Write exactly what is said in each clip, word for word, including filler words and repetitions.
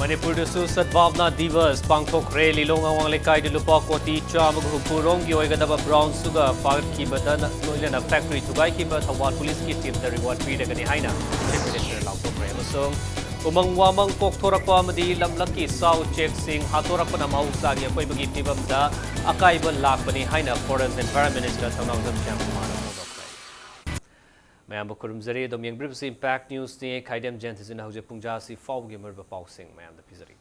ꯃꯅꯤꯄꯨꯔꯗꯁꯨ ꯁꯗꯚꯥꯕꯅꯥ ꯗꯤꯕꯁ ꯄꯥꯡꯊꯣꯛꯈ꯭ꯔꯦ꯫ ꯂꯤꯂꯣꯡ ꯑꯋꯥꯡ ꯂꯩꯀꯥꯏꯗ ꯂꯨꯄꯥ ꯀꯣꯇꯤ ꯆꯥꯝꯃꯒ ꯍꯨꯝꯐꯨ ꯔꯣꯝꯒꯤ ꯑꯣꯏꯒꯗꯕ ꯕ꯭ꯔꯥꯎꯟ ꯁꯨꯒꯔ ꯐꯥꯒꯠꯈꯤꯕꯗ ꯂꯣꯏꯅꯅ ꯐꯦꯛꯇꯔꯤ ꯊꯨꯒꯥꯏꯈꯤꯕ ꯊꯧꯕꯥꯜ ꯄꯨꯂꯤꯁꯀꯤ ꯇꯤꯝꯗ ꯔꯤꯋꯥꯔꯗ ꯄꯤꯔꯒꯅꯤ ꯍꯥꯏꯅ ꯆꯤꯐ ꯃꯤꯅꯤꯁꯇꯔ ꯂꯥꯎꯊꯣꯛꯈ꯭ꯔꯦ꯫ ꯑꯃꯁꯨꯡ ꯎꯃꯪ ꯋꯥꯃꯪ ꯀꯣꯛꯊꯣꯔꯛꯄ ꯑꯃꯗꯤ ꯂꯝꯂꯛꯀꯤ ꯁꯥ ꯎꯆꯦꯛꯁꯤꯡ ꯍꯥꯠꯇꯣꯔꯛꯄꯅ ꯃꯍꯧꯁꯥꯒꯤ ꯑꯀꯣꯏꯕꯒꯤ ꯐꯤꯕꯝꯗ ꯑꯀꯥꯏꯕ ꯂꯥꯛꯄꯅꯤ ꯍꯥꯏꯅ ꯐꯣꯔꯦꯁ ꯑꯦꯟꯚꯥꯏꯔꯟꯃꯦꯟ ꯃꯤꯅꯤꯁꯇꯔ ꯊꯧꯅꯥꯎꯖꯝ ꯁ꯭ꯌꯥꯝ ꯀꯨꯃꯥꯔꯅ ꯐꯣꯡꯗꯣꯛꯈ꯭ꯔꯦ꯫ ꯃꯌꯥꯝꯕꯨ ꯈꯨꯔꯨꯝꯖꯔꯤ꯫ ꯑꯗꯨꯝ ꯌꯦꯡꯕꯤꯔꯤꯕꯁꯤ ꯏꯝꯄꯦꯛ ꯅ꯭ꯌꯨꯁꯅꯤ꯫ ꯈꯥꯏꯗꯦꯝ ꯖꯌꯟꯇꯤꯁꯤꯅ ꯍꯧꯖꯤꯛ ꯄꯨꯡ ꯖꯥꯁꯤ ꯐꯥꯎꯕꯒꯤ ꯃꯔꯨꯑꯣꯏꯕ ꯄꯥꯎꯁꯤꯡ ꯃꯌꯥꯝꯗ ꯄꯤꯖꯔꯤ꯫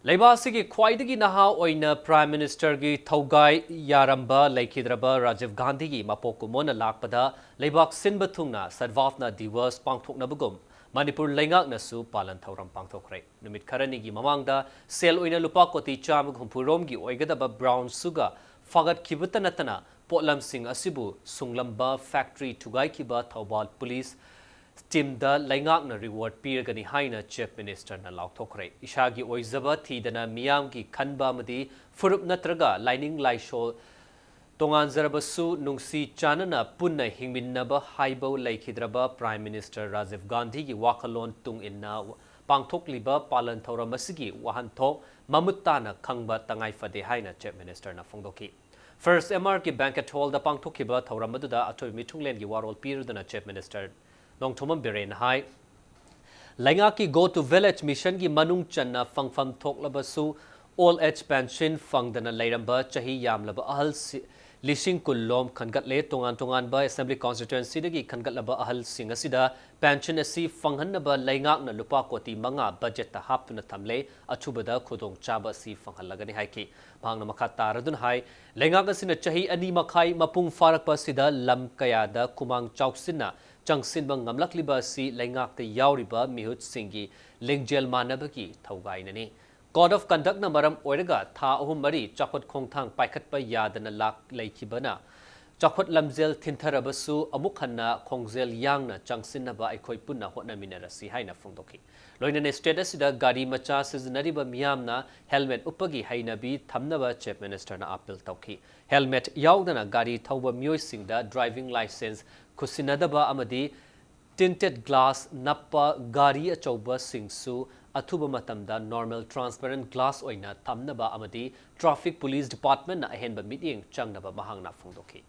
ꯂꯩꯕꯥꯛ ꯑꯁꯤꯒꯤ ꯈ꯭ꯋꯥꯏꯗꯒꯤ ꯅꯍꯥ ꯑꯣꯏꯅ ꯄ꯭ꯔꯥꯏꯝ ꯃꯤꯅꯤꯁꯇꯔꯒꯤ ꯊꯧꯒꯥꯏ ꯌꯥꯔꯝꯕ ꯂꯩꯈꯤꯗ꯭ꯔꯕ ꯔꯥꯖꯤꯕ ꯒꯥꯟꯙꯤꯒꯤ ꯃꯄꯣꯛ ꯀꯨꯝꯑꯣꯟꯅ ꯂꯥꯛꯄꯗ ꯂꯩꯕꯥꯛ ꯁꯤꯟꯕ ꯊꯨꯡꯅ ꯁꯗꯚꯥꯕꯅꯥ ꯗꯤꯋꯁ ꯄꯥꯡꯊꯣꯛꯅꯕꯒꯨꯝ ꯃꯅꯤꯄꯨꯔ ꯂꯩꯉꯥꯛꯅꯁꯨ ꯄꯥꯂꯟ ꯊꯧꯔꯝ ꯄꯥꯡꯊꯣꯛꯈ꯭ꯔꯦ꯫ ꯅꯨꯃꯤꯠ ꯈꯔꯅꯤꯒꯤ ꯃꯃꯥꯡꯗ ꯁꯦꯜ ꯑꯣꯏꯅ ꯂꯨꯄꯥ ꯀꯣꯇꯤ ꯆꯥꯝꯃꯒ ꯍꯨꯝꯐꯨ ꯔꯣꯝꯒꯤ ꯑꯣꯏꯒꯗꯕ ꯕ꯭ꯔꯥꯎꯟ ꯁꯨꯒꯔ ꯐꯥꯒꯠꯈꯤꯕꯇ ꯅꯠꯇꯅ ꯄꯣꯠꯂꯝꯁꯤꯡ ꯑꯁꯤꯕꯨ ꯁꯨꯡꯂꯝꯕ ꯐꯦꯛꯇꯔꯤ ꯊꯨꯒꯥꯏꯈꯤꯕ ꯊꯧꯕꯥꯜ ꯄꯨꯂꯤꯁ ꯇꯤꯝꯗ ꯂꯩꯉꯥꯛꯅ ꯔꯤꯋꯥꯔꯗ ꯄꯤꯔꯒꯅꯤ ꯍꯥꯏꯅ ꯆꯤꯐ ꯃꯤꯅꯤꯁꯇꯔꯅ ꯂꯥꯎꯊꯣꯛꯈ꯭ꯔꯦ꯫ ꯏꯁꯥꯒꯤ ꯑꯣꯏꯖꯕ ꯊꯤꯗꯅ ꯃꯤꯌꯥꯝꯒꯤ ꯈꯟꯕ ꯑꯃꯗꯤ ꯐꯨꯔꯨꯞ ꯅꯠꯇ꯭ꯔꯒ ꯂꯥꯏꯅꯤꯡ ꯂꯥꯏꯁꯣꯜ ꯇꯣꯉꯥꯟꯖꯔꯕꯁꯨ ꯅꯨꯡꯁꯤ ꯆꯥꯟꯅꯅ ꯄꯨꯟꯅ ꯍꯤꯡꯃꯤꯟꯅꯕ ꯍꯥꯏꯕ ꯂꯩꯈꯤꯗ꯭ꯔꯕ ꯄ꯭ꯔꯥꯏꯝ ꯃꯤꯅꯤꯁꯇꯔ ꯔꯥꯖꯤꯕ ꯒꯥꯟꯙꯤꯒꯤ ꯋꯥꯈꯜꯂꯣꯟ ꯇꯨꯡ ꯏꯟꯅ ꯄꯥꯡꯊꯣꯛꯂꯤꯕ ꯄꯥꯂꯟ ꯊꯧꯔꯝ ꯑꯁꯤꯒꯤ ꯋꯥꯍꯟꯊꯣꯛ ꯃꯃꯨꯠ ꯇꯥꯅ ꯈꯪꯕ ꯇꯉꯥꯏ ꯐꯗꯦ ꯍꯥꯏꯅ ꯆꯤꯐ ꯃꯤꯅꯤꯁꯇꯔꯅ ꯐꯣꯡꯗꯣꯛꯈꯤ꯫ ꯐꯥꯔꯁ ꯑꯦꯝ ꯑꯥꯔꯒꯤ ꯕꯦꯡꯀꯦꯠ ꯍꯣꯜꯗ ꯄꯥꯡꯊꯣꯛꯈꯤꯕ ꯊꯧꯔꯝ ꯑꯗꯨꯗ ꯑꯊꯣꯏꯕ ꯃꯤꯊꯨꯡꯂꯦꯟꯒꯤ ꯋꯥꯔꯣꯜ ꯄꯤꯔꯗꯨꯅ ꯆꯤꯐ ꯃꯤꯅꯤꯁꯇꯔ ꯅꯣꯡꯊꯣꯝꯕꯝ ꯕꯤꯔꯦꯟꯅ ꯍꯥꯏ, ꯂꯩꯉꯥꯛꯀꯤ Go to Village ꯃꯤꯁꯟꯒꯤ ꯃꯅꯨꯡ ꯆꯟꯅ ꯐꯪꯐꯝ ꯊꯣꯛꯂꯕꯁꯨ ꯑꯣꯜ ꯑꯦꯖ ꯄꯦꯟꯁꯤꯟ ꯐꯪꯗꯅ ꯂꯩꯔꯝꯕ ꯆꯍꯤ ꯌꯥꯝꯂꯕ ꯑꯍꯜ ꯁꯤ-, ꯂꯤꯁꯤꯡ ꯀꯨꯟ ꯂꯣꯝ ꯈꯟꯒꯠꯂꯦ꯫ ꯇꯣꯉꯥꯟ ꯇꯣꯉꯥꯟꯕ ꯑꯦꯁꯦꯝꯕ꯭ꯂꯤ ꯀꯣꯟꯁꯇꯤꯇ꯭ꯋꯦꯟꯁꯤꯗꯒꯤ ꯈꯟꯒꯠꯂꯕ ꯑꯍꯜꯁꯤꯡ ꯑꯁꯤꯗ ꯄꯦꯟꯁꯤꯟ ꯑꯁꯤ ꯐꯪꯍꯟꯅꯕ ꯂꯩꯉꯥꯛꯅ ꯂꯨꯄꯥ ꯀꯣꯇꯤ ꯃꯉꯥ ꯕꯖꯦꯠꯇ ꯍꯥꯞꯇꯨꯅ ꯊꯝꯂꯦ꯫ ꯑꯊꯨꯕꯗ ꯈꯨꯗꯣꯡꯆꯥꯕ ꯑꯁꯤ ꯐꯪꯍꯜꯂꯒꯅꯤ ꯍꯥꯏꯈꯤ꯫ ꯃꯍꯥꯛꯅ ꯃꯈꯥ ꯇꯥꯔꯗꯨꯅ ꯍꯥꯏ, ꯂꯩꯉꯥꯛ ꯑꯁꯤꯅ ꯆꯍꯤ ꯑꯅꯤ ꯃꯈꯥꯏ ꯃꯄꯨꯡ ꯐꯥꯔꯛꯄ ꯑꯁꯤꯗ ꯂꯝ ꯀꯌꯥꯗ ꯈꯨꯃꯥꯡ ꯆꯥꯎꯁꯤꯟꯅ ꯆꯪꯁꯤꯟꯕ ꯉꯝꯂꯛꯂꯤꯕ ꯑꯁꯤ ꯂꯩꯉꯥꯛꯇ ꯌꯥꯎꯔꯤꯕ ꯃꯤꯍꯨꯠꯁꯤꯡꯒꯤ ꯂꯤꯡꯖꯦꯜ ꯃꯥꯟꯅꯕꯒꯤ ꯊꯧꯒꯥꯏꯅꯅꯤ꯫ Code of Conductꯅ ꯃꯔꯝ ꯑꯣꯏꯔꯒ ꯊꯥ ꯑꯍꯨꯝ ꯃꯔꯤ ꯆꯥꯎꯈꯠ ꯈꯣꯡꯊꯥꯡ ꯄꯥꯏꯈꯠꯄ ꯌꯥꯗꯅ ꯂꯥꯛ-, ꯂꯩꯈꯤꯕꯅ ꯆꯥꯎꯈꯠ ꯂꯝꯖꯦꯜ ꯊꯤꯟꯊꯔꯕꯁꯨ ꯑꯃꯨꯛ ꯍꯟꯅ ꯈꯣꯡꯖꯦꯜ ꯌꯥꯡꯅ ꯆꯪꯁꯤꯟꯅꯕ ꯑꯩꯈꯣꯏ ꯄꯨꯟꯅ ꯍꯣꯠꯅꯃꯤꯟꯅꯔꯁꯤ ꯍꯥꯏꯅ ꯐꯣꯡꯗꯣꯛꯈꯤ꯫ ꯂꯣꯏꯅꯅ ꯁ꯭ꯇꯦꯠ ꯑꯁꯤꯗ ꯒꯥꯔꯤ ꯃꯆꯥ ꯁꯤꯖꯤꯟꯅꯔꯤꯕ ꯃꯤꯌꯥꯝꯅ ꯍꯦꯜꯃꯦꯠ ꯎꯞꯄꯒꯤ ꯍꯩꯅꯕꯤ ꯊꯝꯅꯕ ꯆꯤꯐ ꯃꯤꯅꯤꯁꯇꯔꯅ ꯑꯥꯄꯤꯜ ꯇꯧꯈꯤ꯫ ꯍꯦꯜꯃꯦꯠ ꯌꯥꯎꯗꯅ ꯒꯥꯔꯤ ꯊꯧꯕ ꯃꯤꯑꯣꯏꯁꯤꯡꯗ ꯗ꯭ꯔꯥꯏꯚꯤꯡ ꯂꯥꯏꯁꯦꯟꯁ ꯈꯨꯠꯁꯤꯟꯅꯗꯕ ꯑꯃꯗꯤ ꯇꯤꯟꯇꯦꯗ ꯒ꯭ꯂꯥꯁ ꯅꯞꯄ ꯒꯥꯔꯤ ꯑꯆꯧꯕꯁꯤꯡꯁꯨ ꯑꯊꯨꯕ ꯃꯇꯝꯗ normal transparent glass ꯑꯣꯏꯅ ꯊꯝꯅꯕ ꯑꯃꯗꯤ Traffic Police Departmentꯅ ꯑꯍꯦꯟꯕ ꯃꯤꯠꯌꯦꯡ ꯆꯪꯅꯕ ꯃꯍꯥꯛꯅ ꯐꯣꯡꯗꯣꯛꯈꯤ꯫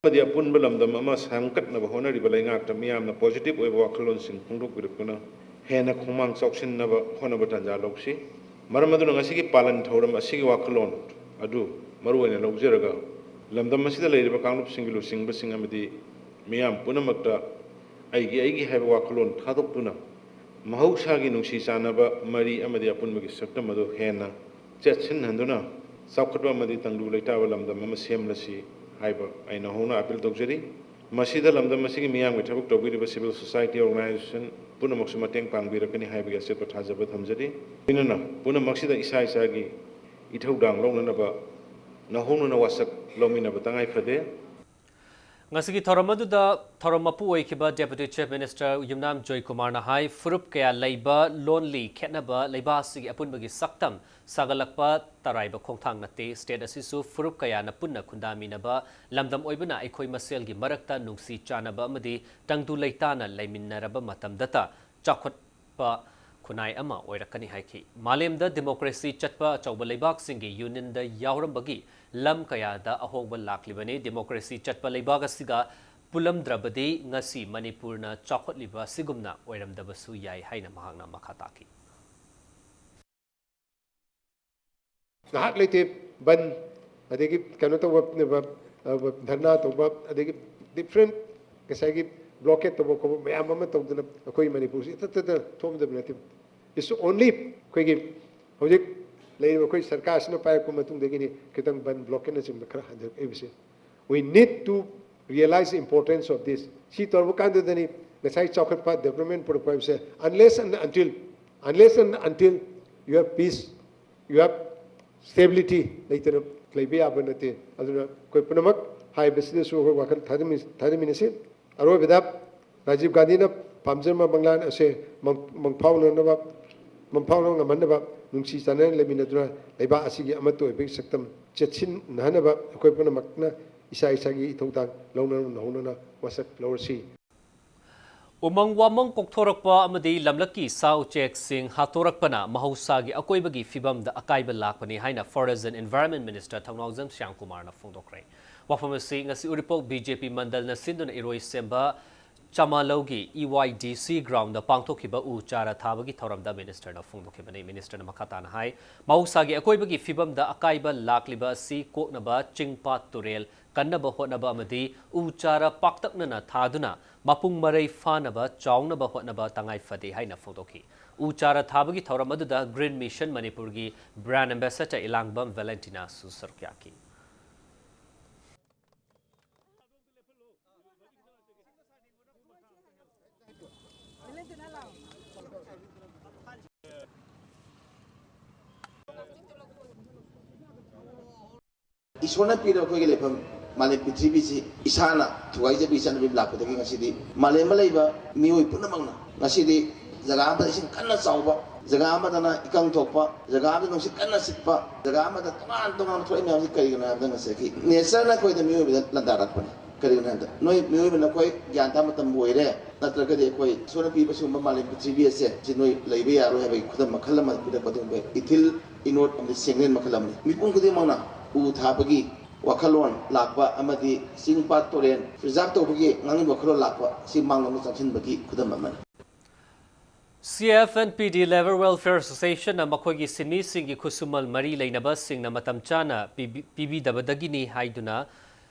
ꯑꯃꯗꯤ ꯑꯄꯨꯟꯕ ꯂꯝꯗꯝ ꯑꯃ ꯁꯦꯝꯒꯠꯅꯕ ꯍꯣꯠꯅꯔꯤꯕ ꯂꯩꯉꯥꯛꯇ ꯃꯤꯌꯥꯝꯅ positive ꯑꯣꯏꯕ ꯋꯥꯈꯜꯂꯣꯟꯁꯤꯡ ꯐꯣꯡꯗꯣꯛꯄꯤꯔꯛꯇꯨꯅ ꯍꯦꯟꯅ ꯈꯣꯡꯃꯥꯡ ꯆꯥꯎꯁꯤꯟꯅꯕ ꯍꯣꯠꯅꯕ ꯇꯥꯟꯖꯥ ꯂꯧꯁꯤ꯫ ꯃꯔꯝ ꯑꯗꯨꯅ ꯉꯁꯤꯒꯤ ꯄꯥꯂꯟ ꯊꯧꯔꯝ ꯑꯁꯤꯒꯤ ꯋꯥꯈꯜꯂꯣꯟ ꯑꯗꯨ ꯃꯔꯨ ꯑꯣꯏꯅ ꯂꯧꯖꯔꯒ, ꯂꯝꯗꯝ ꯑꯁꯤꯗ ꯂꯩꯔꯤꯕ ꯀꯥꯡꯂꯨꯞꯁꯤꯡꯒꯤ ꯂꯨꯆꯤꯡꯕꯁꯤꯡ ꯑꯃꯗꯤ ꯃꯤꯌꯥꯝ ꯄꯨꯝꯅꯃꯛꯇ ꯑꯩꯒꯤ ꯑꯩꯒꯤ ꯍꯥꯏꯕ ꯋꯥꯈꯜꯂꯣꯟ ꯊꯥꯗꯣꯛꯇꯨꯅ ꯃꯍꯧꯁꯥꯒꯤ ꯅꯨꯡꯁꯤ ꯆꯥꯟꯅꯕ ꯃꯔꯤ ꯑꯃꯗꯤ ꯑꯄꯨꯟꯕꯒꯤ ꯁꯛꯇꯝ ꯑꯗꯨ ꯍꯦꯟꯅ ꯆꯦꯠꯁꯤꯟꯍꯟꯗꯨꯅ ꯆꯥꯎꯈꯠꯄ ꯑꯃꯗꯤ ꯇꯪꯗꯨ ꯂꯩꯇꯥꯕ ꯂꯝꯗꯝ ꯑꯃ ꯁꯦꯝꯂꯁꯤ ꯍꯥꯏꯕ ꯑꯩ ꯅꯧꯍꯧꯅ appeal ꯇꯧꯖꯔꯤ꯫ ꯃꯁꯤꯗ ꯂꯝꯗꯝ ꯑꯁꯤꯒꯤ ꯃꯤꯌꯥꯝꯒꯤ ꯊꯕꯛ ꯇꯧꯕꯤꯔꯤꯕ civil society organization ꯄꯨꯝꯅꯃꯛꯁꯨ ꯃꯇꯦꯡ ꯄꯥꯡꯕꯤꯔꯛꯀꯅꯤ ꯍꯥꯏꯕꯒꯤ ꯑꯆꯦꯠꯄ ꯊꯥꯖꯕ ꯊꯝꯖꯔꯤ꯫ ꯂꯣꯏꯅꯅ ꯄꯨꯝꯅꯃꯛꯁꯤꯗ ꯏꯁꯥ ꯏꯁꯥꯒꯤ ꯏꯊꯧꯗꯥꯡ ꯂꯧꯅꯅꯕ ꯅꯧꯍꯧꯅꯅ ꯋꯥꯁꯛ ꯂꯧꯃꯤꯟꯅꯕ ꯇꯉꯥꯏ ꯐꯗꯦ꯫ ꯉꯁꯤꯒꯤ ꯊꯧꯔꯝ ꯑꯗꯨꯗ ꯊꯧꯔꯝ ꯃꯄꯨ ꯑꯣꯏꯈꯤꯕ Deputy Chief Minister ꯌꯨꯝꯅꯥꯝ ꯖꯣꯏꯀꯨꯃꯥꯔꯅ ꯍꯥꯏ, ꯐꯨꯔꯨꯞ ꯀꯌꯥ ꯂꯩꯕ ꯂꯣꯟꯂꯤ ꯈꯦꯠꯅꯕ ꯂꯩꯕꯥꯛ ꯑꯁꯤꯒꯤ ꯑꯄꯨꯟꯕꯒꯤ ꯁꯛꯇꯝ ꯁꯥꯒꯠꯂꯛꯄ ꯇꯔꯥꯏꯕ ꯈꯣꯡꯊꯥꯡ ꯅꯠꯇꯦ꯫ State ꯑꯁꯤꯁꯨ ꯐꯨꯔꯨꯞ ꯀꯌꯥꯅ ꯄꯨꯟꯅ ꯈꯨꯟꯗꯥꯃꯤꯟꯅꯕ ꯂꯝꯗꯝ ꯑꯣꯏꯕꯅ ꯑꯩꯈꯣꯏ ꯃꯁꯦꯜꯒꯤ ꯃꯔꯛꯇ ꯅꯨꯡꯁꯤ ꯆꯥꯟꯅꯕ ꯑꯃꯗꯤ ꯇꯪꯗꯨ ꯂꯩꯇꯥꯅ ꯂꯩꯃꯤꯟꯅꯔꯕ ꯃꯇꯝꯗꯇ ꯆꯥꯎꯈꯠ ꯄ ꯈꯨꯟꯅꯥꯏ ꯑꯃ ꯑꯣꯏꯔꯛꯀꯅꯤ ꯍꯥꯏꯈꯤ꯫ ꯃꯥꯂꯦꯝꯗ democracy ꯆꯠꯄ ꯑꯆꯧꯕ ꯂꯩꯕꯥꯛꯁꯤꯡꯒꯤ unionꯗ ꯌꯥꯎꯔꯝꯕꯒꯤ ꯂꯝ ꯀꯌꯥꯗ ꯑꯍꯣꯡꯕ ꯂꯥꯛꯂꯤꯕꯅꯤ꯫ Democracy ꯆꯠꯄ ꯂꯩꯕꯥꯛ ꯑꯁꯤꯒ ꯄꯨꯜꯂꯝꯗ꯭ꯔꯕꯗꯤ ꯉꯁꯤ ꯃꯅꯤꯄꯨꯔꯅ ꯆꯥꯎꯈꯠꯂꯤꯕ ꯑꯁꯤꯒꯨꯝꯅ ꯑꯣꯏꯔꯝꯗꯕꯁꯨ ꯌꯥꯏ ꯍꯥꯏꯅ ꯃꯍꯥꯛꯅ ꯃꯈꯥ ꯇꯥꯈꯤ꯫ ꯉꯥꯏꯍꯥꯛ ꯂꯩꯇꯦ ꯕꯟ, ꯑꯗꯒꯤ ꯀꯩꯅꯣ ꯇꯧꯕ, ꯑ, ꯙꯔꯅꯥ ꯇꯧꯕ, ꯑꯗꯒꯤ different ꯉꯁꯥꯏꯒꯤ blockade ꯇꯧꯕ ꯈꯣꯠꯄ ꯃꯌꯥꯝ ꯑꯃ ꯇꯧꯗꯅ ꯑꯩꯈꯣꯏ ꯃꯅꯤꯄꯨꯔꯁꯤ ꯏꯊꯠ ꯊꯠꯇꯅ ꯊꯣꯛꯑꯝꯗꯕ ꯅꯠꯇꯦ꯫ It's only ꯑꯩꯈꯣꯏꯒꯤ ꯍꯧꯖꯤꯛ ꯂꯩꯔꯤꯕ ꯑꯩꯈꯣꯏ ꯁꯔꯀꯥꯔꯁꯤꯅ ꯄꯥꯏꯔꯛꯄ ꯃꯇꯨꯡꯗꯒꯤꯅꯤ ꯈꯤꯇꯪ ꯕꯟ, blockade ꯅꯆꯤꯡꯕ ꯈꯔ ꯍꯟꯊꯔꯛꯏꯕꯁꯦ꯫ We need to realize the importance of this. ꯁꯤ ꯇꯧꯔꯕ ꯀꯥꯟꯗꯨꯗꯅꯤ ꯉꯁꯥꯏ ꯆꯥꯎꯈꯠꯄ, development ꯄꯨꯔꯛꯄ ꯍꯥꯏꯕꯁꯦ, unless and until, unless and until you have peace, you have stability ꯂꯩꯇꯅ ꯂꯩꯕ ꯌꯥꯕ ꯅꯠꯇꯦ꯫ ꯑꯗꯨꯅ ꯑꯩꯈꯣꯏ ꯄꯨꯝꯅꯃꯛ ꯍꯥꯏꯕꯁꯤꯗꯁꯨ ꯑꯩꯈꯣꯏ ꯋꯥꯈꯜ ꯊꯥꯗꯃꯤ-, ꯊꯥꯗꯃꯤꯟꯅꯁꯤ꯫ ꯑꯔꯣꯏꯕꯗ ꯔꯥꯖꯤꯕ ꯒꯥꯟꯙꯤꯅ ꯄꯥꯝꯖꯔꯝꯕ ꯃꯪꯂꯥꯟ ꯑꯁꯦ ꯃꯪ-, ꯃꯪꯐꯥꯎꯅꯅꯕ, ꯃꯪꯐꯥꯎꯅ ꯉꯝꯍꯟꯅꯕ ꯅꯨꯡꯁꯤ ꯆꯥꯟꯅꯅ ꯂꯩꯃꯤꯟꯅꯗꯨꯅ ꯂꯩꯕꯥꯛ ꯑꯁꯤꯒꯤ ꯑꯃꯠꯇ ꯑꯣꯏꯕꯒꯤ ꯁꯛꯇꯝ ꯆꯦꯠꯁꯤꯟꯅꯍꯟꯅꯕ ꯑꯩꯈꯣꯏ ꯄꯨꯝꯅꯃꯛꯅ ꯏꯁꯥ ꯏꯁꯥꯒꯤ ꯏꯊꯧꯗꯥꯡ ꯂꯧꯅ ꯍꯧꯅꯅ ꯋꯥꯁꯛ ꯂꯧꯔꯁꯤ꯫ ꯎꯃꯪ ꯋꯥꯃꯪ ꯀꯣꯛꯊꯣꯔꯛꯄ ꯑꯃꯗꯤ ꯂꯝꯂꯛꯀꯤ ꯁꯥ ꯎꯆꯦꯛꯁꯤꯡ ꯍꯥꯠꯇꯣꯔꯛꯄꯅ ꯃꯍꯧꯁꯥꯒꯤ ꯑꯀꯣꯏꯕꯒꯤ ꯐꯤꯕꯝꯗ ꯑꯀꯥꯏꯕ ꯂꯥꯛꯄꯅꯤ ꯍꯥꯏꯅ Forest and Environment Minister ꯊꯧꯅꯥꯎꯖꯝ ꯁ꯭ꯌꯥꯝꯀꯨꯃꯥꯔꯅ ꯐꯣꯡꯗꯣꯛꯈ꯭ꯔꯦ꯫ ꯋꯥꯐꯝ ꯑꯁꯤ ꯉꯁꯤ ꯎꯔꯤꯄꯣꯛ BJP ꯃꯟꯗꯜꯅ ꯁꯤꯟꯗꯨꯅ ꯏꯔꯣꯏ ꯁꯦꯝꯕ ꯆꯃꯥꯂꯧꯒꯤ EYDC ground ꯗ ꯄꯥꯡꯊꯣꯛꯈꯤꯕ ꯎ ꯆꯥꯔ ꯊꯥꯕꯒꯤ ꯊꯧꯔꯝꯗ ministerꯅ ꯐꯣꯡꯗꯣꯛꯈꯤꯕꯅꯤ꯫ Ministerꯅ ꯃꯈꯥ ꯇꯥꯅ ꯍꯥꯏ, ꯃꯍꯧꯁꯥꯒꯤ ꯑꯀꯣꯏꯕꯒꯤ ꯐꯤꯕꯝꯗ ꯑꯀꯥꯏꯕ ꯂꯥꯛꯂꯤꯕ ꯑꯁꯤ ꯀꯣꯛꯅꯕ ꯆꯤꯡ ꯄꯥꯠ ꯇꯨꯔꯦꯜ ꯀꯟꯅꯕ ꯍꯣꯠꯅꯕ ꯑꯃꯗꯤ ꯎ ꯆꯥꯔ ꯄꯥꯛꯇꯛꯅꯅ ꯊꯥꯗꯨꯅ ꯃꯄꯨꯡ ꯃꯔꯩ ꯐꯥꯅꯕ ꯆꯥꯎꯅꯕ ꯍꯣꯠꯅꯕ ꯇꯉꯥꯏ ꯐꯗꯦ ꯍꯥꯏꯅ ꯐꯣꯡꯗꯣꯛꯈꯤ꯫ ꯎ ꯆꯥꯔ ꯊꯥꯕꯒꯤ ꯊꯧꯔꯝ ꯑꯗꯨꯗ Green Mission ꯃꯅꯤꯄꯨꯔꯒꯤ brand ambassador ꯏꯂꯥꯡꯕꯝ ꯚꯦꯂꯦꯟꯇꯤꯅꯥꯁꯨ ꯁꯔꯨꯛ ꯌꯥꯈꯤ꯫ ꯏꯁꯣꯔꯅ ꯄꯤꯔꯕ ꯑꯩꯈꯣꯏꯒꯤ ꯂꯩꯐꯝ ꯃꯥꯂꯦꯝ ꯄ꯭ꯔꯤꯊꯤꯕꯤꯁꯤ ꯏꯁꯥꯅ ꯊꯨꯒꯥꯏꯖꯕꯤ ꯆꯠꯅꯕꯤ ꯂꯥꯛꯄꯗꯒꯤ ꯉꯁꯤꯗꯤ ꯃꯥꯂꯦꯝꯗ ꯂꯩꯕ ꯃꯤꯑꯣꯏ ꯄꯨꯝꯅꯃꯛꯅ ꯉꯁꯤꯗꯤ ꯖꯒꯥ ꯑꯃꯗ ꯏꯁꯤꯡ ꯀꯟꯅ ꯆꯥꯎꯕ, ꯖꯒꯥ ꯑꯃꯗꯅ ꯏꯀꯪ ꯊꯣꯛꯄ, ꯖꯒꯥ ꯑꯃꯗ ꯅꯨꯡꯁꯤꯠ ꯀꯟꯅ ꯁꯤꯠꯄ, ꯖꯒꯥ ꯑꯃꯗ ꯇꯣꯉꯥꯟ ꯇꯣꯉꯥꯟꯅ ꯊꯣꯛꯂꯛꯏ ꯃꯌꯥꯝꯁꯤ ꯀꯔꯤꯒꯤꯅꯣ ꯍꯥꯏꯕꯗ ꯉꯁꯥꯏꯒꯤ natureꯅ ꯑꯩꯈꯣꯏꯗ ꯃꯤꯑꯣꯏꯕꯗ ꯂꯥꯟꯗꯥꯔꯛꯄꯅꯤ꯫ ꯀꯔꯤꯒꯤꯅꯣ ꯍꯥꯏꯕꯗ ꯅꯣꯏ ꯃꯤꯑꯣꯏꯕꯅ ꯑꯩꯈꯣꯏ ꯒ꯭ꯌꯥꯟ ꯇꯥꯕ ꯃꯇꯝ ꯑꯣꯏꯔꯦ, ꯅꯠꯇ꯭ꯔꯒꯗꯤ ꯑꯩꯈꯣꯏ ꯏꯁꯣꯔꯅ ꯄꯤꯕ ꯁꯤꯒꯨꯝꯕ ꯃꯥꯂꯦꯝ ꯄ꯭ꯔꯤꯊꯤꯕꯤ ꯑꯁꯦ ꯁꯤ ꯅꯣꯏ ꯂꯩꯕ ꯌꯥꯔꯣꯏ ꯍꯥꯏꯕꯒꯤ ꯈꯨꯗꯝ ꯃꯈꯜ ꯑꯃ ꯄꯤꯔꯛꯄ ꯑꯗꯨꯒꯨꯝꯕ ꯏꯊꯤꯜ ꯏꯅꯣꯠ ꯑꯃꯗꯤ ꯁꯦꯡꯂꯦꯟ ꯃꯈꯜ ꯑꯃꯅꯤ꯫ ꯃꯤꯄꯨꯝ ꯈꯨꯗꯤꯡꯃꯛꯅ ꯎ ꯊꯥꯕꯒꯤ ꯋꯥꯈꯜꯂꯣꯟ ꯂꯥꯛꯄ ꯑꯃꯗꯤ ꯆꯤꯡ ꯄꯥꯠ ꯇꯨꯔꯦꯜ preserve ꯇꯧꯕꯒꯤ ꯉꯥꯡꯅꯕ ꯋꯥꯈꯜꯂꯣꯟ ꯂꯥꯛꯄ ꯁꯤ ꯃꯥꯡꯂꯣꯝꯗ ꯆꯪꯁꯤꯟꯕꯒꯤ ꯈꯨꯗꯝ ꯑꯃꯅꯤ꯫ C F and P D Labour Welfare Associationꯅ ꯃꯈꯣꯏꯒꯤ ꯁꯤꯟꯃꯤꯁꯤꯡꯒꯤ ꯈꯨꯠꯁꯨꯃꯜ ꯃꯔꯤ ꯂꯩꯅꯕꯁꯤꯡꯅ ꯃꯇꯝ ꯆꯥꯅ ꯄꯤꯕꯤ-, ꯄꯤꯕꯤꯗꯕꯗꯒꯤꯅꯤ ꯍꯥꯏꯗꯨꯅ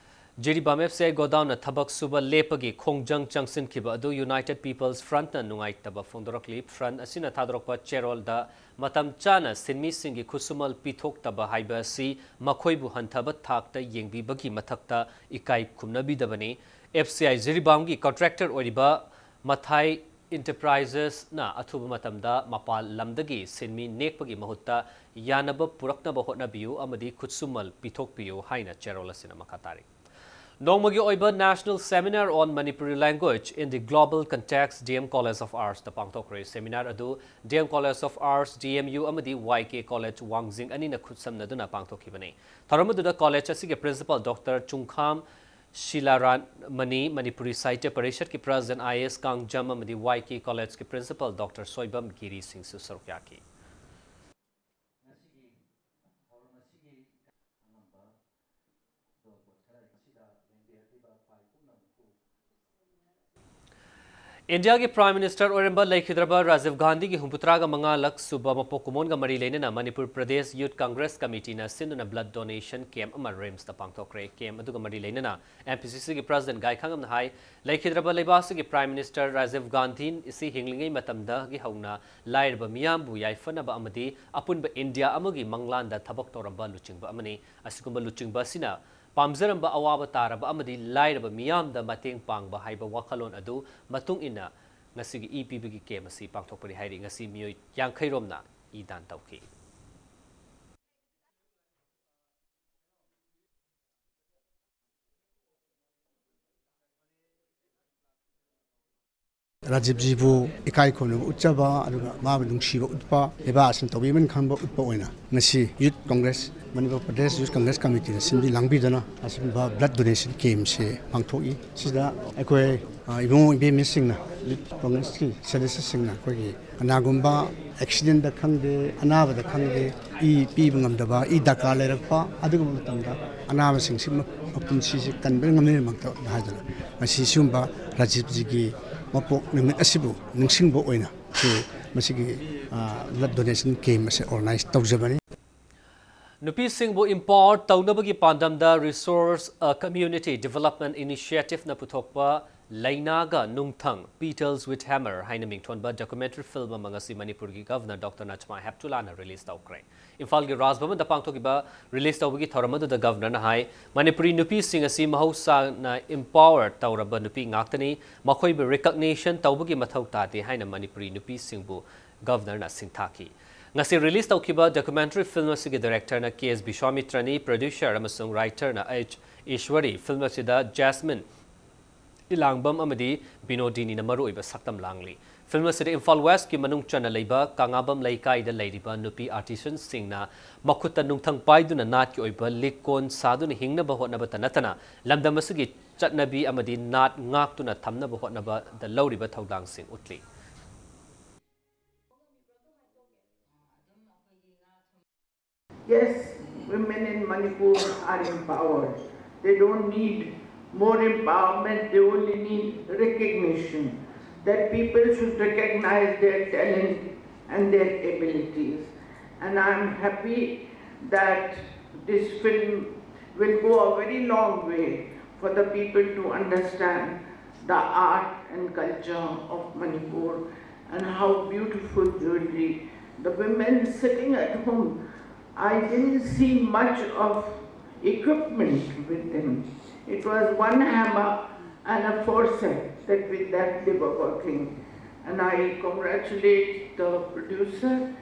ꯖꯤꯔꯤꯕꯥꯝ F C I godownꯅ ꯊꯕꯛ ꯁꯨꯕ ꯂꯦꯞꯄꯒꯤ ꯈꯣꯡꯖꯪ ꯆꯪꯁꯤꯟꯈꯤꯕ ꯑꯗꯨ United People's Frontꯅ ꯅꯨꯡꯉꯥꯏꯇꯕ ꯐꯣꯡꯗꯣꯔꯛꯂꯤ꯫ Front ꯑꯁꯤꯅ ꯊꯥꯗꯣꯔꯛꯄ ꯆꯦꯔꯣꯜꯗ ꯃꯇꯝ ꯆꯥꯅ ꯁꯤꯟꯃꯤꯁꯤꯡꯒꯤ ꯈꯨꯠꯁꯨꯃꯜ ꯄꯤꯊꯣꯛꯇꯕ ꯍꯥꯏꯕ ꯑꯁꯤ ꯃꯈꯣꯏꯕꯨ ꯍꯟꯊꯕ ꯊꯥꯛꯇ ꯌꯦꯡꯕꯤꯕꯒꯤ ꯃꯊꯛꯇ ꯏꯀꯥꯏ ꯈꯨꯝꯅꯕꯤꯗꯕꯅꯤ꯫ F C I ꯖꯤꯔꯤꯕꯥꯝꯒꯤ contractor ꯑꯣꯏꯔꯤꯕ ꯃꯊꯥꯏ Enterprisesꯅ ꯑꯊꯨꯕ ꯃꯇꯝꯗ ꯃꯄꯥꯟ ꯂꯝꯗꯒꯤ ꯁꯤꯟꯃꯤ ꯅꯦꯛꯄꯒꯤ ꯃꯍꯨꯠꯇ ꯌꯥꯅꯕ ꯄꯨꯔꯛꯅꯕ ꯍꯣꯠꯅꯕꯤꯌꯨ ꯑꯃꯗꯤ ꯈꯨꯠꯁꯨꯃꯜ ꯄꯤꯊꯣꯛꯄꯤꯌꯨ ꯍꯥꯏꯅ ꯆꯦꯔꯣꯜ ꯑꯁꯤꯅ ꯃꯈꯥ ꯇꯥꯔꯤ꯫ ꯅꯣꯡꯃꯒꯤ ꯑꯣꯏꯕ National Seminar on Manipuri Language in the Global Context, D M College of Arts ꯇ ꯄꯥꯡꯊꯣꯛꯈ꯭ꯔꯦ꯫ Seminar ꯑꯗꯨ D M College of Arts, D M U, ꯑꯃꯗꯤ Y K College ꯋꯥꯡꯖꯤꯡ ꯑꯅꯤꯅ ꯈꯨꯠꯁꯝꯅꯗꯨꯅ ꯄꯥꯡꯊꯣꯛꯈꯤꯕꯅꯤ꯫ ꯊꯧꯔꯝ ꯑꯗꯨꯗ college ꯑꯁꯤꯒꯤ principal Doctor ꯆꯨꯡꯈꯥꯝ ꯁꯤꯂꯥꯔꯥꯃꯅꯤ, Manipuri Sahitya ꯄꯔꯤꯁꯠꯀꯤ president I A S Kangjam ꯑꯃꯗꯤ Y K College ꯀꯤ principal Doctor ꯁꯣꯏꯕꯝ ꯒꯤꯔꯤ ꯁꯤꯡꯁꯨ ꯁꯔꯨꯛ ꯌꯥꯈꯤ꯫ ꯏꯟꯗꯤꯌꯥꯒꯤ Prime Minister ꯑꯣꯏꯔꯝꯕ ꯂꯩꯈꯤꯗ꯭ꯔꯕ ꯔꯥꯖꯤꯕ ꯒꯥꯟꯙꯤꯒꯤ ꯍꯨꯝꯐꯨꯇꯔꯥꯒ ꯃꯉꯥ ꯂꯛ ꯁꯨꯕ ꯃꯄꯣꯛ ꯀꯨꯝꯑꯣꯟꯒ ꯃꯔꯤ ꯂꯩꯅꯅ Manipur Pradesh Youth Congress Committee ꯅ ꯁꯤꯟꯗꯨꯅ blood donation camp ꯑꯃ ꯔꯤꯝꯁꯇ ꯄꯥꯡꯊꯣꯛꯈ꯭ꯔꯦ꯫ Camp ꯑꯗꯨꯒ ꯃꯔꯤ ꯂꯩꯅꯅ M P C C ꯒꯤ president ꯒꯥꯏꯈꯥꯉꯝꯅ ꯍꯥꯏ, ꯂꯩꯈꯤꯗ꯭ꯔꯕ ꯂꯩꯕꯥꯛ ꯑꯁꯤꯒꯤ Prime Minister ꯔꯥꯖꯤꯕ ꯒꯥꯟꯙꯤ ꯑꯁꯤ ꯍꯤꯡꯂꯤꯉꯩ ꯃꯇꯝꯗꯒꯤ ꯍꯧꯅ ꯂꯥꯏꯔꯕ ꯃꯤꯌꯥꯝꯕꯨ ꯌꯥꯏꯐꯅꯕ ꯑꯃꯗꯤ ꯑꯄꯨꯟꯕ ꯏꯟꯗꯤꯌꯥ ꯑꯃꯒꯤ ꯃꯪꯂꯥꯟꯗ ꯊꯕꯛ ꯇꯧꯔꯝꯕ ꯂꯨꯆꯤꯡꯕ ꯑꯃꯅꯤ꯫ ꯑꯁꯤꯒꯨꯝꯕ ꯂꯨꯆꯤꯡꯕ ꯑꯁꯤꯅ ꯄꯥꯝꯖꯔꯝꯕ ꯑꯋꯥꯕ ꯇꯥꯔꯕ ꯑꯃꯗꯤ ꯂꯥꯏꯔꯕ ꯃꯤꯌꯥꯝꯗ ꯃꯇꯦꯡ ꯄꯥꯡꯕ ꯍꯥꯏꯕ ꯋꯥꯈꯜꯂꯣꯟ ꯑꯗꯨ ꯃꯇꯨꯡ ꯏꯟꯅ ꯉꯁꯤꯒꯤ ꯏ ꯄꯤꯕꯒꯤ camp ꯑꯁꯤ ꯄꯥꯡꯊꯣꯛꯄꯅꯤ ꯍꯥꯏꯔꯤ꯫ ꯉꯁꯤ ꯃꯤꯑꯣꯏ ꯌꯥꯡꯈꯩ ꯔꯣꯝꯅ ꯏ ꯗꯥꯟ ꯇꯧꯈꯤ꯫ ꯔꯥꯖꯤꯕꯖꯤꯕꯨ ꯏꯀꯥꯏ ꯈꯨꯝꯅꯕ ꯎꯠꯆꯕ, ꯑꯗꯨꯒ ꯃꯥꯕꯨ ꯅꯨꯡꯁꯤꯕ ꯎꯠꯄ, ꯂꯩꯕꯥꯛ ꯑꯁꯤꯅ ꯇꯧꯕꯤꯃꯟ ꯈꯪꯕ ꯎꯠꯄ ꯑꯣꯏꯅ ꯉꯁꯤ Youth Congress, Manipur Pradesh Youth Congress Committee ꯅ ꯁꯤꯟꯕꯤ ꯂꯥꯡꯕꯤꯗꯨꯅ ꯑꯁꯤꯒꯨꯝꯕ blood donation camp ꯁꯦ ꯄꯥꯡꯊꯣꯛꯏ꯫ ꯁꯤꯗ ꯑꯩꯈꯣꯏ, ꯑ, ꯏꯕꯨꯡꯉꯣ ꯏꯕꯦꯝꯃꯁꯤꯡꯅ, Youth Congress ꯀꯤ ꯁꯗꯁ꯭ꯌꯁꯤꯡꯅ ꯑꯩꯈꯣꯏꯒꯤ ꯀꯅꯥꯒꯨꯝꯕ accident ꯗ ꯈꯪꯗꯦ, ꯑꯅꯥꯕꯗ ꯈꯪꯗꯦ, ꯏ ꯄꯤꯕ ꯉꯝꯗꯕ, ꯏ ꯗꯔꯀꯥꯔ ꯂꯩꯔꯛꯄ, ꯑꯗꯨꯒꯨꯝꯕ ꯃꯇꯝꯗ ꯑꯅꯥꯕꯁꯤꯡꯁꯤ ꯃ-, ꯃꯄꯨꯟꯁꯤꯁꯦ ꯀꯟꯕ ꯉꯝꯅꯔꯤꯃꯛꯇ ꯍꯥꯏꯗꯨꯅ ꯉꯁꯤ ꯁꯤꯒꯨꯝꯕ ꯔꯥꯖꯤꯕꯖꯤꯒꯤ ꯃꯄꯣꯛ ꯅꯨꯃꯤꯠ ꯑꯁꯤꯕꯨ ꯅꯤꯡꯁꯤꯡꯕ ꯑꯣꯏꯅ ꯁꯤ ꯃꯁꯤꯒꯤ, ꯑ, blood donation camp ꯑꯁꯤ organize ꯇꯧꯖꯕꯅꯤ꯫ ꯅꯨꯄꯤꯁꯤꯡꯕꯨ empower ꯇꯧꯅꯕꯒꯤ ꯄꯥꯟꯗꯝꯗ Resource, ꯑ, Community Development Initiative ꯅ ꯄꯨꯊꯣꯛꯄ ꯂꯩꯅꯥꯒ ꯅꯨꯡꯊꯪ, Petals with Hammer ꯍꯥꯏꯅ ꯃꯤꯡꯊꯣꯟꯕ documentary film ꯑꯃ ꯉꯁꯤ ꯃꯅꯤꯄꯨꯔꯒꯤ Governor Doctor ꯅꯖꯃꯥ ꯍꯦꯞꯇꯨꯂꯥꯅ release ꯇꯧꯈ꯭ꯔꯦ꯫ ꯏꯝꯐꯥꯜꯒꯤ ꯔꯥꯖ ꯚꯕꯟꯗ ꯄꯥꯡꯊꯣꯛꯈꯤꯕ release ꯇꯧꯕꯒꯤ ꯊꯧꯔꯝ ꯑꯗꯨꯗ Governor ꯅ ꯍꯥꯏ, ꯃꯅꯤꯄꯨꯔꯤ ꯅꯨꯄꯤꯁꯤꯡ ꯑꯁꯤ ꯃꯍꯧꯁꯥꯅ empower ꯇꯧꯔꯕ ꯅꯨꯄꯤ ꯉꯥꯛꯇꯅꯤ, ꯃꯈꯣꯏꯕꯨ recognition ꯇꯧꯕꯒꯤ ꯃꯊꯧ ꯇꯥꯗꯦ ꯍꯥꯏꯅ ꯃꯅꯤꯄꯨꯔꯤ ꯅꯨꯄꯤꯁꯤꯡꯕꯨ Governor ꯅ ꯁꯤꯡꯊꯥꯈꯤ꯫ ꯉꯁꯤ release ꯇꯧꯈꯤꯕ documentary film ꯑꯁꯤꯒꯤ directorꯅ ꯀꯦ ꯑꯦꯁ ꯕꯤꯁ꯭ꯋꯥꯃꯤꯇ꯭ꯔꯅꯤ, producer ꯑꯃꯁꯨꯡ writerꯅ ꯑꯩꯆ ꯏꯁ꯭ꯋꯔꯤ꯫ Film ꯑꯁꯤꯗ ꯖꯦꯁꯃꯤꯟ ꯏꯂꯥꯡꯕꯝ ꯑꯃꯗꯤ ꯕꯤꯅꯣꯗꯤꯅꯤꯅ ꯃꯔꯨꯑꯣꯏꯕ ꯁꯛꯇꯝ ꯂꯥꯡꯂꯤ꯫ Film ꯑꯁꯤꯗ ꯏꯝꯐꯥꯜ Westꯀꯤ ꯃꯅꯨꯡ ꯆꯟꯅ ꯂꯩꯕ ꯀꯥꯉꯥꯕꯝ ꯂꯩꯀꯥꯏꯗ ꯂꯩꯔꯤꯕ ꯅꯨꯄꯤ artisanꯁꯤꯡꯅ ꯃꯈꯨꯠꯇ ꯅꯨꯡꯊꯪ ꯄꯥꯏꯗꯨꯅ ꯅꯥꯠꯀꯤ ꯑꯣꯏꯕ ꯂꯤꯛ ꯀꯣꯟ ꯁꯥꯗꯨꯅ ꯍꯤꯡꯅꯕ ꯍꯣꯠꯅꯕꯇ ꯅꯠꯇꯅ ꯂꯝꯗꯝ ꯑꯁꯤꯒꯤ ꯆꯠꯅꯕꯤ ꯑꯃꯗꯤ ꯅꯥꯠ ꯉꯥꯛꯇꯨꯅ ꯊꯝꯅꯕ ꯍꯣꯠꯅꯕꯗ ꯂꯧꯔꯤꯕ ꯊꯧꯗꯥꯡꯁꯤꯡ ꯎꯠꯂꯤ꯫ Yes, women in Manipur are empowered. They don't need more empowerment, they only need recognition. That people should recognize their talent and their abilities. And I'm happy that this film will go a very long way for the people to understand the art and culture of Manipur and how beautiful jewelry. The women sitting at home, I didn't see much of equipment with them. It was one hammer and a forceps that with that they were working. And I congratulate the producer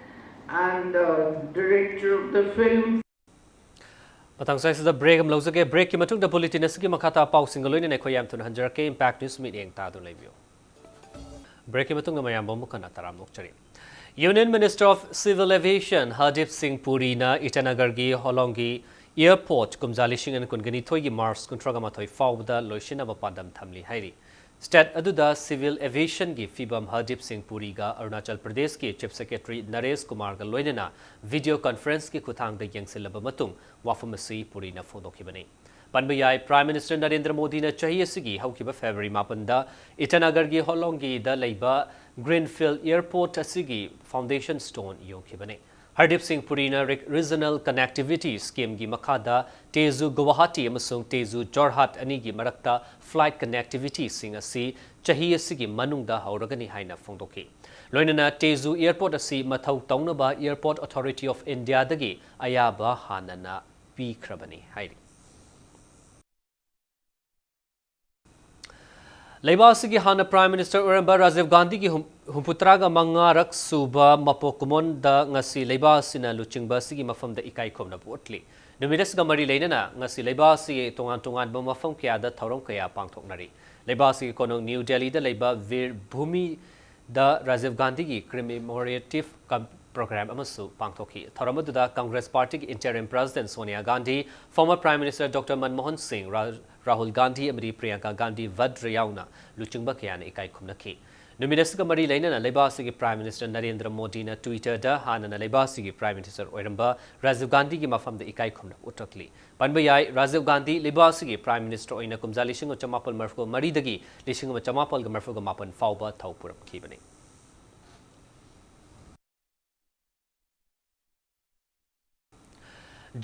and the director of the film. ꯃꯇꯥꯡ ꯁ꯭ꯋꯥꯏꯁꯤꯗ break ꯑꯃ ꯂꯧꯖꯒꯦ꯫ Breakꯀꯤ ꯃꯇꯨꯡꯗ bulletin ꯑꯁꯤꯒꯤ ꯃꯈꯥ ꯇꯥꯕ ꯄꯥꯎꯁꯤꯡꯒ ꯂꯣꯏꯅꯅ ꯑꯩꯈꯣꯏ ꯌꯥꯝ ꯊꯨꯅ ꯍꯟꯖꯔꯛꯀꯦ꯫ Impact News ꯃꯤꯠꯌꯦꯡ ꯇꯥꯗꯨꯅ ꯂꯩꯕꯤꯌꯨ꯫ Breakꯀꯤ ꯃꯇꯨꯡꯗ ꯃꯌꯥꯝꯕꯨ ꯑꯃꯨꯛ ꯍꯟꯅ ꯇꯔꯥꯝꯅ ꯑꯣꯛꯆꯔꯤ꯫ Union Minister of Civil Aviation Hardeep Singh Purina ꯏꯇꯥꯅꯒꯔꯒꯤ ꯍꯣꯂꯣꯡꯒꯤ airport ꯀꯨꯝꯖꯥ ꯂꯤꯁꯤꯡ ꯑꯅꯤ ꯀꯨꯟꯒ ꯅꯤꯊꯣꯏꯒꯤ March ꯀꯨꯟꯊ꯭ꯔꯥꯒ ꯃꯥꯊꯣꯏ ꯐꯥꯎꯕꯗ ꯂꯣꯏꯁꯤꯟꯅꯕ ꯄꯥꯟꯗꯝ ꯊꯝꯂꯤ ꯍꯥꯏꯔꯤ꯫ State ꯑꯗꯨꯗ civil aviationꯒꯤ ꯐꯤꯕꯝ ꯍꯔꯗꯤꯞ ꯁꯤꯡ ꯄꯨꯔꯤꯒ ꯑꯔꯨꯅꯥꯆꯜ ꯄ꯭ꯔꯗꯦꯁꯀꯤ Chief Secretary ꯅꯔꯦꯁ ꯀꯨꯃꯥꯔꯒ ꯂꯣꯏꯅꯅ video conferenceꯀꯤ ꯈꯨꯠꯊꯥꯡꯗ ꯌꯦꯡꯁꯤꯜꯂꯕ ꯃꯇꯨꯡ ꯋꯥꯐꯝ ꯑꯁꯤ ꯄꯨꯔꯤꯅ ꯐꯣꯡꯗꯣꯛꯈꯤꯕꯅꯤ꯫ ꯄꯟꯕ ꯌꯥꯏ, Prime Minister ꯅꯔꯦꯟꯗ꯭ꯔ ꯃꯣꯗꯤꯅ ꯆꯍꯤ ꯑꯁꯤꯒꯤ ꯍꯧꯈꯤꯕ February ꯃꯥꯄꯟꯗ ꯏꯇꯥꯅꯒꯔꯒꯤ ꯍꯣꯂꯣꯡꯒꯤꯗ ꯂꯩꯕ Greenfield Airport ꯑꯁꯤꯒꯤ foundation stone ꯌꯣꯟꯈꯤꯕꯅꯤ꯫ ꯍꯔꯗꯤꯞ ꯁꯤꯡ ꯄꯨꯔꯤꯅ ꯔꯤ-, Regional Connectivity Schemeꯒꯤ ꯃꯈꯥꯗ ꯇꯦꯖꯨ ꯒꯨꯋꯥꯍꯥꯇꯤ ꯑꯃꯁꯨꯡ ꯇꯦꯖꯨ ꯖꯣꯔꯍꯥꯠ ꯑꯅꯤꯒꯤ ꯃꯔꯛꯇ flight connectivityꯁꯤꯡ ꯑꯁꯤ ꯆꯍꯤ ꯑꯁꯤꯒꯤ ꯃꯅꯨꯡꯗ ꯍꯧꯔꯒꯅꯤ ꯍꯥꯏꯅ ꯐꯣꯡꯗꯣꯛꯈꯤ꯫ ꯂꯣꯏꯅꯅ ꯇꯦꯖꯨ airport ꯑꯁꯤ ꯃꯊꯧ ꯇꯧꯅꯕ Airport Authority of Indiaꯗꯒꯤ ꯑꯌꯥꯕ ꯍꯥꯟꯅꯅ ꯄꯤꯈ꯭ꯔꯕꯅꯤ ꯍꯥꯏꯔꯤ꯫ ꯂꯩꯕꯥꯛ ꯑꯁꯤꯒꯤ ꯍꯥꯟꯅ Prime Minister ꯑꯣꯏꯔꯝꯕ ꯔꯥꯖꯤꯕ ꯒꯥꯟꯙꯤꯒꯤ ꯍꯨꯝ-, ꯍꯨꯝꯐꯨꯇꯔꯥꯒ ꯃꯉꯥꯔꯛ ꯁꯨꯕ ꯃꯄꯣꯛ ꯀꯨꯝꯑꯣꯟꯗ ꯉꯁꯤ ꯂꯩꯕꯥꯛ ꯑꯁꯤꯅ ꯂꯨꯆꯤꯡꯕ ꯑꯁꯤꯒꯤ ꯃꯐꯝꯗ ꯏꯀꯥꯏ ꯈꯨꯝꯅꯕ ꯎꯠꯂꯤ꯫ ꯅꯨꯃꯤꯠ ꯑꯁꯤꯒ ꯃꯔꯤ ꯂꯩꯅꯅ ꯉꯁꯤ ꯂꯩꯕꯥꯛ ꯑꯁꯤꯒꯤ ꯇꯣꯉꯥꯟ ꯇꯣꯉꯥꯟꯕ ꯃꯐꯝ ꯀꯌꯥꯗ ꯊꯧꯔꯝ ꯀꯌꯥ ꯄꯥꯡꯊꯣꯛꯅꯔꯤ꯫ ꯂꯩꯕꯥꯛ ꯑꯁꯤꯒꯤ ꯀꯣꯅꯨꯡ ꯅ꯭ꯌꯨ ꯗꯦꯜꯂꯤꯗ ꯂꯩꯕ ꯚꯤꯔ ꯚꯨꯃꯤ ꯗ ꯔꯥꯖꯤꯕ ꯒꯥꯟꯙꯤꯒꯤ commemorative com-, program ꯑꯃꯁꯨ ꯄꯥꯡꯊꯣꯛꯈꯤ꯫ ꯊꯧꯔꯝ ꯑꯗꯨꯗ Congress Partyꯒꯤ interim President Sonia Gandhi, former Prime Minister Doctor Manmohan ꯁꯤꯡ, ꯔꯥ-, ꯔꯥꯍꯨꯜ ꯒꯥꯟꯙꯤ ꯑꯃꯗꯤ ꯄ꯭ꯔꯤꯌꯥꯡꯀꯥ ꯒꯥꯟꯙꯤ ꯚꯗ꯭ꯔ ꯌꯥꯎꯅ ꯂꯨꯆꯤꯡꯕ ꯀꯌꯥꯅ ꯏꯀꯥꯏ ꯈꯨꯝꯅꯈꯤ꯫ ꯅꯨꯃꯤꯠ ꯑꯁꯤꯒ ꯃꯔꯤ ꯂꯩꯅꯅ ꯂꯩꯕꯥꯛ ꯑꯁꯤꯒꯤ Prime Minister ꯅꯔꯦꯟꯗ꯭ꯔ ꯃꯣꯗꯤꯅ Twitterꯗ ꯍꯥꯟꯅꯅ ꯂꯩꯕꯥꯛ ꯑꯁꯤꯒꯤ Prime Minister ꯑꯣꯏꯔꯝꯕ ꯔꯥꯖꯤꯕ ꯒꯥꯟꯙꯤꯒꯤ ꯃꯐꯝꯗ ꯏꯀꯥꯏ ꯈꯨꯝꯅꯕ ꯎꯠꯂꯛꯂꯤ꯫ ꯄꯟꯕ ꯌꯥꯏ, ꯔꯥꯖꯤꯕ ꯒꯥꯟꯙꯤ ꯂꯩꯕꯥꯛ ꯑꯁꯤꯒꯤ Prime Minister ꯑꯣꯏꯅ ꯀꯨꯝꯖꯥ ꯂꯤꯁꯤꯡ ꯑꯃ ꯆꯃꯥꯄꯜ ꯃꯔꯤꯐꯨ ꯃꯔꯤꯗꯒꯤ ꯂꯤꯁꯤꯡ ꯑꯃ ꯆꯃꯥꯄꯜꯒ ꯃꯔꯤꯐꯨ ꯃꯥꯄꯜ ꯐꯥꯎꯕ ꯊꯧ ꯄꯨꯔꯝꯈꯤꯕꯅꯤ꯫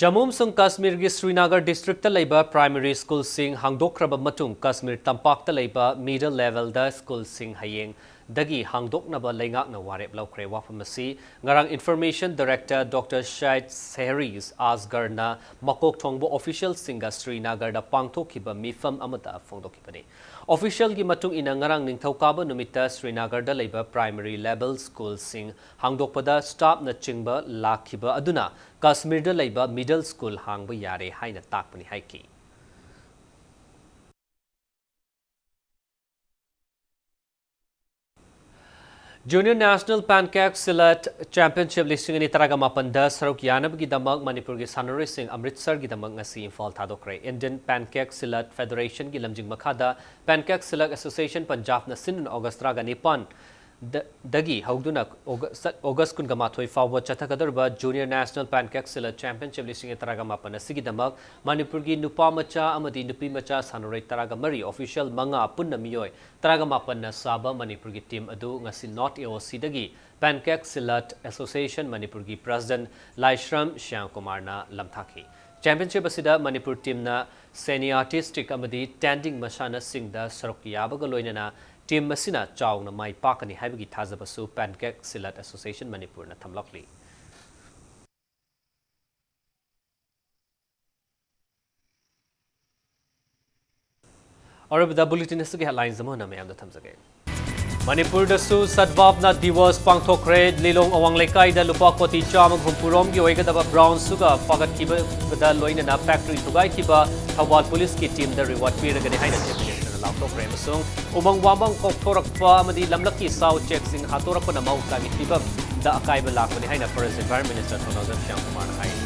ꯖꯝꯃꯨ ꯑꯃꯁꯨꯡ ꯀꯥꯁꯃꯤꯔꯒꯤ ꯁ꯭ꯔꯤꯅꯒꯔ districtꯇ ꯂꯩꯕ primary schoolꯁꯤꯡ ꯍꯥꯡꯗꯣꯛꯈ꯭ꯔꯕ ꯃꯇꯨꯡ, ꯀꯥꯁꯃꯤꯔ ꯇꯝꯄꯥꯛꯇ ꯂꯩꯕ middle levelꯗ schoolꯁꯤꯡ ꯍꯌꯦꯡꯗꯒꯤ ꯍꯥꯡꯗꯣꯛꯅꯕ ꯂꯩꯉꯥꯛꯅ ꯋꯥꯔꯦꯞ ꯂꯧꯈ꯭ꯔꯦ꯫ ꯋꯥꯐꯝ ꯑꯁꯤ ꯉꯔꯥꯡ Information Director Doctor ꯁꯥꯏꯗ ꯁꯦꯍꯔꯤꯁ ꯑꯁꯒꯔꯅ ꯃꯀꯣꯛ ꯊꯣꯡꯕ officialꯁꯤꯡꯒ ꯁ꯭ꯔꯤꯅꯒꯔꯗ ꯄꯥꯡꯊꯣꯛꯈꯤꯕ ꯃꯤꯐꯝ ꯑꯃꯗ ꯐꯣꯡꯗꯣꯛꯈꯤꯕꯅꯤ꯫ Officialꯒꯤ ꯃꯇꯨꯡ ꯏꯟꯅ, ꯉꯔꯥꯡ ꯅꯤꯡꯊꯧꯀꯥꯕ ꯅꯨꯃꯤꯠꯇ ꯁ꯭ꯔꯤꯅꯒꯔꯗ ꯂꯩꯕ primary level schoolꯁꯤꯡ ꯍꯥꯡꯗꯣꯛꯄꯗ staffꯅꯆꯤꯡꯕ ꯂꯥꯛꯈꯤꯕ ꯑꯗꯨꯅ ꯀꯥꯁꯃꯤꯔꯗ ꯂꯩꯕ middle school ꯍꯥꯡꯕ ꯌꯥꯔꯦ ꯍꯥꯏꯅ ꯇꯥꯛꯄꯅꯤ ꯍꯥꯏꯈꯤ꯫ Junior National Pancak Silat Championship ꯂꯤꯁꯤꯡ ꯑꯅꯤ ꯇꯔꯥꯃꯥꯄꯜꯗ ꯁꯔꯨꯛ ꯌꯥꯅꯕꯒꯤꯗꯃꯛ ꯃꯅꯤꯄꯨꯔꯒꯤ ꯁꯥꯟꯅꯔꯣꯏꯁꯤꯡ ꯑꯃ꯭ꯔꯤꯠꯁꯔꯒꯤꯗꯃꯛ ꯉꯁꯤ ꯏꯝꯐꯥꯜ ꯊꯥꯗꯣꯛꯈ꯭ꯔꯦ꯫ Indian Pancak Silat Federationꯒꯤ ꯂꯝꯖꯤꯡ ꯃꯈꯥꯗ Pancak Silat Association Punjabꯅ ꯁꯤꯟꯗꯨꯅ August ꯇꯔꯥꯒ ꯅꯤꯄꯥꯟ ꯗ-, ꯗꯒꯤ ꯍꯧꯗꯨꯅ August, August ꯀꯨꯟꯒ ꯃꯥꯊꯣꯏ ꯐꯥꯎꯕ ꯆꯠꯊꯒꯗꯧꯔꯤꯕ Junior National Pancak Silat Championship ꯂꯤꯁꯤꯡ ꯑꯅꯤ ꯇꯔꯥꯃꯥꯄꯜ ꯑꯁꯤꯒꯤꯗꯃꯛ ꯃꯅꯤꯄꯨꯔꯒꯤ ꯅꯨꯄꯥ ꯃꯆꯥ ꯑꯃꯗꯤ ꯅꯨꯄꯤ ꯃꯆꯥ ꯁꯥꯟꯅꯔꯣꯏ ꯇꯔꯥꯃꯔꯤ, official ꯃꯉꯥ, ꯄꯨꯟꯅ ꯃꯤꯑꯣꯏ ꯇꯔꯥꯃꯥꯄꯜꯅ ꯁꯥꯕ ꯃꯅꯤꯄꯨꯔꯒꯤ team ꯑꯗꯨ ꯉꯁꯤ NOTAOCꯗꯒꯤ Pancak Silat Association ꯃꯅꯤꯄꯨꯔꯒꯤ President ꯂꯥꯏꯁ꯭ꯔꯝ ꯁ꯭ꯌꯥꯝꯀꯨꯃꯥꯔꯅ ꯂꯝꯊꯥꯈꯤ꯫ Championship ꯑꯁꯤꯗ ꯃꯅꯤꯄꯨꯔ teamꯅ semi-artistic ꯑꯃꯗꯤ standing ꯃꯁꯥꯟꯅꯁꯤꯡꯗ ꯁꯔꯨꯛ ꯌꯥꯕꯒ ꯂꯣꯏꯅꯅ team ꯑꯁꯤꯅ ꯆꯥꯎꯅ ꯃꯥꯏ ꯄꯥꯛꯀꯅꯤ ꯍꯥꯏꯕꯒꯤ ꯊꯥꯖꯕꯁꯨ Pancak Silat Association ꯃꯅꯤꯄꯨꯔꯅ ꯊꯝꯂꯛꯂꯤ꯫ ꯑꯔꯣꯏꯕꯗ ꯕꯨꯂꯦꯇꯤꯟ ꯑꯁꯤꯒꯤ ꯍꯦꯗꯂꯥꯏꯟꯁ ꯑꯃ ꯍꯟꯅ ꯃꯌꯥꯝꯗ ꯊꯝꯖꯒꯦ꯫ ꯃꯅꯤꯄꯨꯔꯗꯁꯨ ꯁꯗꯚꯥꯕꯅꯥ ꯗꯤꯋꯁ ꯄꯥꯡꯊꯣꯛꯈ꯭ꯔꯦ꯫ ꯂꯤꯂꯣꯡ ꯑꯋꯥꯡ ꯂꯩꯀꯥꯏꯗ ꯂꯨꯄꯥ ꯀꯣꯇꯤ ꯆꯥꯝꯃꯒ ꯍꯨꯝꯐꯨꯔꯣꯝꯒꯤ ꯑꯣꯏꯒꯗꯕ brown sugar ꯐꯥꯒꯠꯈꯤꯕꯗ ꯂꯣꯏꯅꯅ factory ꯊꯨꯒꯥꯏꯈꯤꯕ ꯊꯧꯕꯥꯜ ꯄꯨꯂꯤꯁꯀꯤ teamꯗ reward ꯄꯤꯔꯒꯅꯤ ꯍꯥꯏꯅ Chief Ministerꯅ ꯂꯥꯎꯊꯣꯛꯈ꯭ꯔꯦ꯫ ꯑꯃꯁꯨꯡ ꯎꯃꯪ ꯋꯥꯃꯪ ꯀꯣꯛꯊꯣꯔꯛꯄ ꯑꯃꯗꯤ ꯂꯝꯂꯛꯀꯤ ꯁꯥ ꯎꯆꯦꯛꯁꯤꯡ ꯍꯥꯠꯇꯣꯔꯛꯄꯅ ꯃꯍꯧꯁꯥꯒꯤ ꯐꯤꯕꯝꯗ ꯑꯀꯥꯏꯕ ꯂꯥꯛꯄꯅꯤ ꯍꯥꯏꯅ Forest Environment Minister ꯊꯧꯅꯥꯎꯖꯝ ꯁ꯭ꯌꯥꯝ ꯀꯨꯃꯥꯔꯅ ꯍꯥꯏꯔꯤ꯫